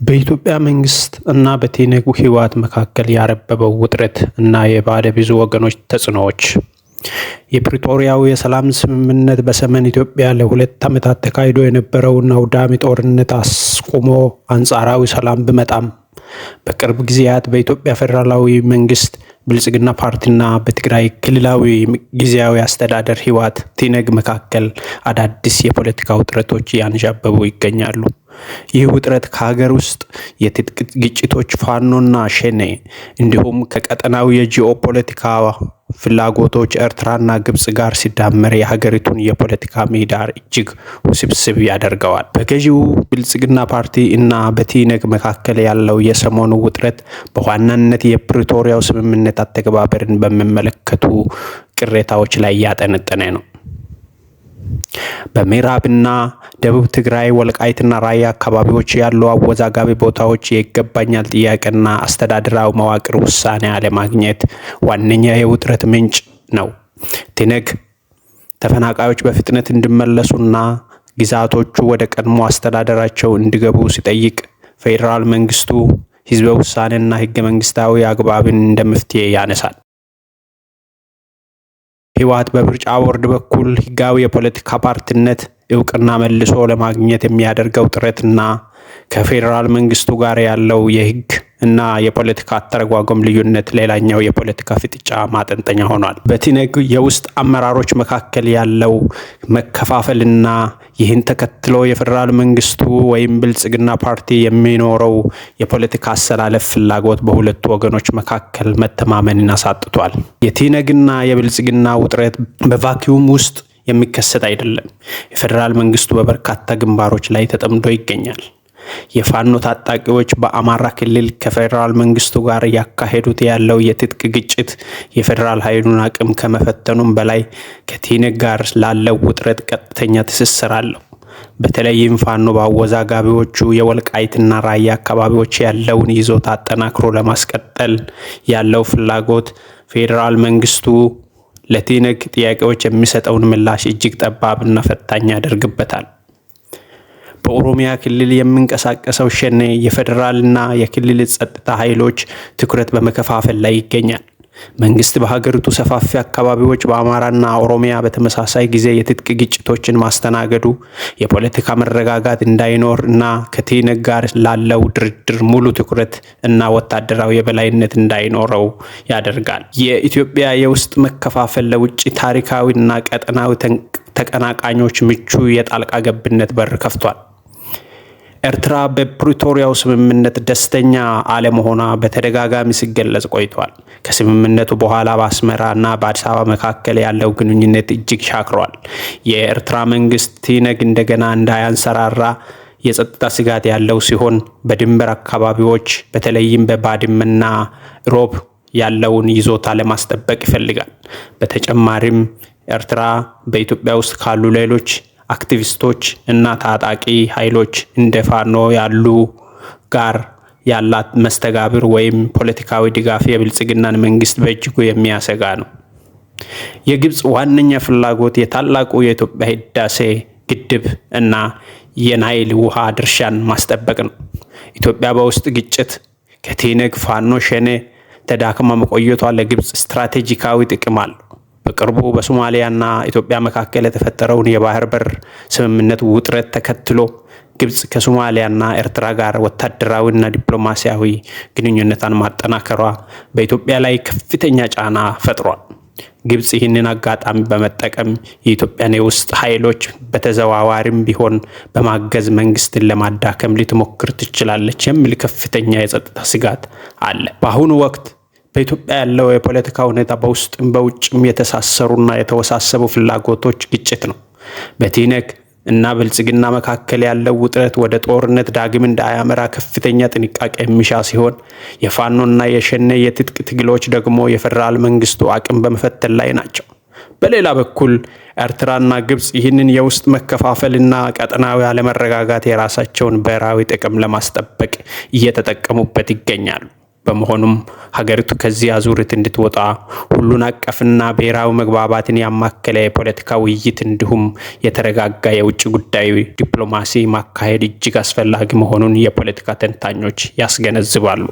በኢትዮጵያ መንግስት እና በትህነግ ህወሓት መካከል ያረበበው ውጥረት እና የባለ ብዙ ወገኖች ተጽዕኖዎች። የፕሪቶሪያው የሰላም ስምምነት በሰሜን ኢትዮጵያ ለ2 ዓመታት ተካሂዶ የነበረውን አውዳሚ ጦርነት አስቁሞ አንጻራዊ ሰላም ቢመጣም፣ በቅርብ ጊዜያት በኢትዮጵያ ፌዴራላዊ መንግስት ብልጽግና ፓርቲና በትግራይ ክልላዊ ጊዜያዊ አስተዳደር ህወሓት ትህነግ መካከል አዳዲስ የፖለቲካ ውጥረቶች እያንዣበቡ ይገኛሉ። ይህ ውጥረት ከሀገር ውስጥ የትጥቅ ግጭቶች ፋኖና ሸኔ እንዲሁም ከቀጠናዊ የጂኦፖለቲካ ፍላጎቶች ኤርትራና ግብጽ ጋር ሲዳመር የሀገሪቱን የፖለቲካ ምህዳር እጅግ ውስብስብ ያደርገዋል። በገዢው ብልጽግና ፓርቲ እና በትህነግ መካከል ያለው የሰሞኑ ውጥረት በዋናነት የፕሪቶሪያው ስምምነት አተገባበርን በሚመለከቱ ቅሬታዎች ላይ ያጠነጠነ ነው። በምዕራብና ደቡብ ትግራይ ወልቃይትና ራያ አካባቢዎች ያሉ አወዛጋቢ ቦታዎች የይገባኛል ጥያቄና አስተዳደራዊ መዋቅር ውሳኔ አለማግኘት ዋነኛ የውጥረት ምንጭ ነው። ትህነግ ተፈናቃዮች በፍጥነት እንዲመለሱና ግዛቶቹ ወደ ቀድሞ አስተዳደራቸው እንዲገቡ ሲጠይቅ፣ ፌዴራል መንግስቱ ህዝበ ውሳኔና ህገ መንግስታዊ አግባብን እንደ መፍትሄ ያነሳል። ህወሓት በምርጫ ቦርድ በኩል ህጋዊ የፖለቲካ ፓርቲነት እውቅና መልሶ ለማግኘት የሚያደርገው ጥረትና ከፌዴራል መንግስቱ ጋር ያለው የህግ እና የፖለቲካ አተረጓጎም ልዩነት ሌላኛው የፖለቲካ ፍጥጫ ማጠንጠኛ ሆኗል። በትህነግ የውስጥ አመራሮች መካከል ያለው መከፋፈልና ይህን ተከትሎ የፌዴራል መንግስቱ ወይም ብልጽግና ፓርቲ የሚኖረው የፖለቲካ አሰላለፍ ፍላጎት በሁለቱ ወገኖች መካከል መተማመንን አሳጥቷል። የትህነግና የብልጽግና ውጥረት በ vacuum ውስጥ የሚከሰት አይደለም። የፌዴራል መንግስቱ በበርካታ ግንባሮች ላይ ተጠምዶ ይገኛል። የፋኖ ታጣቂዎች በአማራ ክልል ከፌዴራል መንግስቱ ጋር እያካሄዱት ያለው የትጥቅ ግጭት የፌዴራል ኃይሉን አቅም ከመፈተኑም በላይ ከትህነግ ጋር ላለው ውጥረት ቀጥተኛ ትስስር አለው። በተለይም ፋኖ በአወዛጋቢዎቹ የወልቃይትና ራያ አካባቢዎች ያለውን ይዞታ አጠናክሮ ለማስቀጠል ያለው ፍላጎት ፌዴራል መንግስቱ ለትህነግ ጥያቄዎች የሚሰጠውን ምላሽ እጅግ ጠባብና ፈታኝ ያደርግበታል። በኦሮሚያ ክልል የሚንቀሳቀሰው ሸኔ የፌዴራልና የክልል ጸጥታ ኃይሎች ትኩረት በመከፋፈል ላይ ይገኛል። መንግስት በሀገሪቱ ሰፋፊ አካባቢዎች በአማራና ኦሮሚያ በተመሳሳይ ጊዜ የትጥቅ ግጭቶችን ማስተናገዱ የፖለቲካ መረጋጋት እንዳይኖር እና ከትህነግ ጋር ላለው ድርድር ሙሉ ትኩረት እና ወታደራዊ የበላይነት እንዳይኖረው ያደርጋል። የኢትዮጵያ የውስጥ መከፋፈል ለውጭ ታሪካዊና ቀጠናዊ ተቀናቃኞች ምቹ የጣልቃ ገብነት በር ከፍቷል። ኤርትራ በፕሪቶሪያው ስምምነት ደስተኛ አለመሆኗ በተደጋጋሚ ሲገለጽ ቆይቷል። ከስምምነቱ በኋላ በአስመራ እና በአዲስ አበባ መካከል ያለው ግንኙነት እጅግ ሻክሯል። የኤርትራ መንግስት ትህነግ እንደገና እንዳያንሰራራ የጸጥታ ስጋት ያለው ሲሆን፣ በድንበር አካባቢዎች በተለይም በባድመና ኢሮብ ያለውን ይዞታ ለማስጠበቅ ይፈልጋል። በተጨማሪም ኤርትራ በኢትዮጵያ ውስጥ ካሉ ሌሎች አክቲቪስቶች እና ታጣቂ ኃይሎች እንደ ፋኖ ያሉ ጋር ያላት መስተጋብር ወይም ፖለቲካዊ ድጋፍ የብልጽግናን መንግስት በእጅጉ የሚያሰጋ ነው። የግብፅ ዋነኛ ፍላጎት የታላቁ የኢትዮጵያ ህዳሴ ግድብ እና የናይል ውሃ ድርሻን ማስጠበቅ ነው። ኢትዮጵያ በውስጥ ግጭት ከትህነግ፣ ፋኖ፣ ሸኔ ተዳክማ መቆየቷ ለግብፅ ስትራቴጂካዊ ጥቅም አለው። በቅርቡ በሶማሊያና ኢትዮጵያ መካከል የተፈጠረውን የባህር በር ስምምነት ውጥረት ተከትሎ ግብፅ ከሶማሊያና ኤርትራ ጋር ወታደራዊና ዲፕሎማሲያዊ ግንኙነቷን ማጠናከሯ በኢትዮጵያ ላይ ከፍተኛ ጫና ፈጥሯል። ግብፅ ይህንን አጋጣሚ በመጠቀም የኢትዮጵያን የውስጥ ኃይሎች በተዘዋዋሪም ቢሆን በማገዝ መንግስትን ለማዳከም ልትሞክር ትችላለች የሚል ከፍተኛ የጸጥታ ስጋት አለ። በአሁኑ ወቅት በኢትዮጵያ ያለው የፖለቲካ ሁኔታ በውስጥም በውጭም የተሳሰሩና የተወሳሰቡ ፍላጎቶች ግጭት ነው። በትህነግ እና ብልጽግና መካከል ያለው ውጥረት ወደ ጦርነት ዳግም እንዳያመራ ከፍተኛ ጥንቃቄ የሚሻ ሲሆን፣ የፋኖና የሸኔ የትጥቅ ትግሎች ደግሞ የፌዴራል መንግስቱ አቅም በመፈተን ላይ ናቸው። በሌላ በኩል ኤርትራና ግብፅ ይህንን የውስጥ መከፋፈልና ቀጠናዊ አለመረጋጋት የራሳቸውን ብሔራዊ ጥቅም ለማስጠበቅ እየተጠቀሙበት ይገኛሉ። በመሆኑም ሀገሪቱ ከዚህ አዙሪት እንድትወጣ ሁሉን አቀፍና ብሔራዊ መግባባትን ያማከለ የፖለቲካ ውይይት እንዲሁም የተረጋጋ የውጭ ጉዳይ ዲፕሎማሲ ማካሄድ እጅግ አስፈላጊ መሆኑን የፖለቲካ ተንታኞች ያስገነዝባሉ።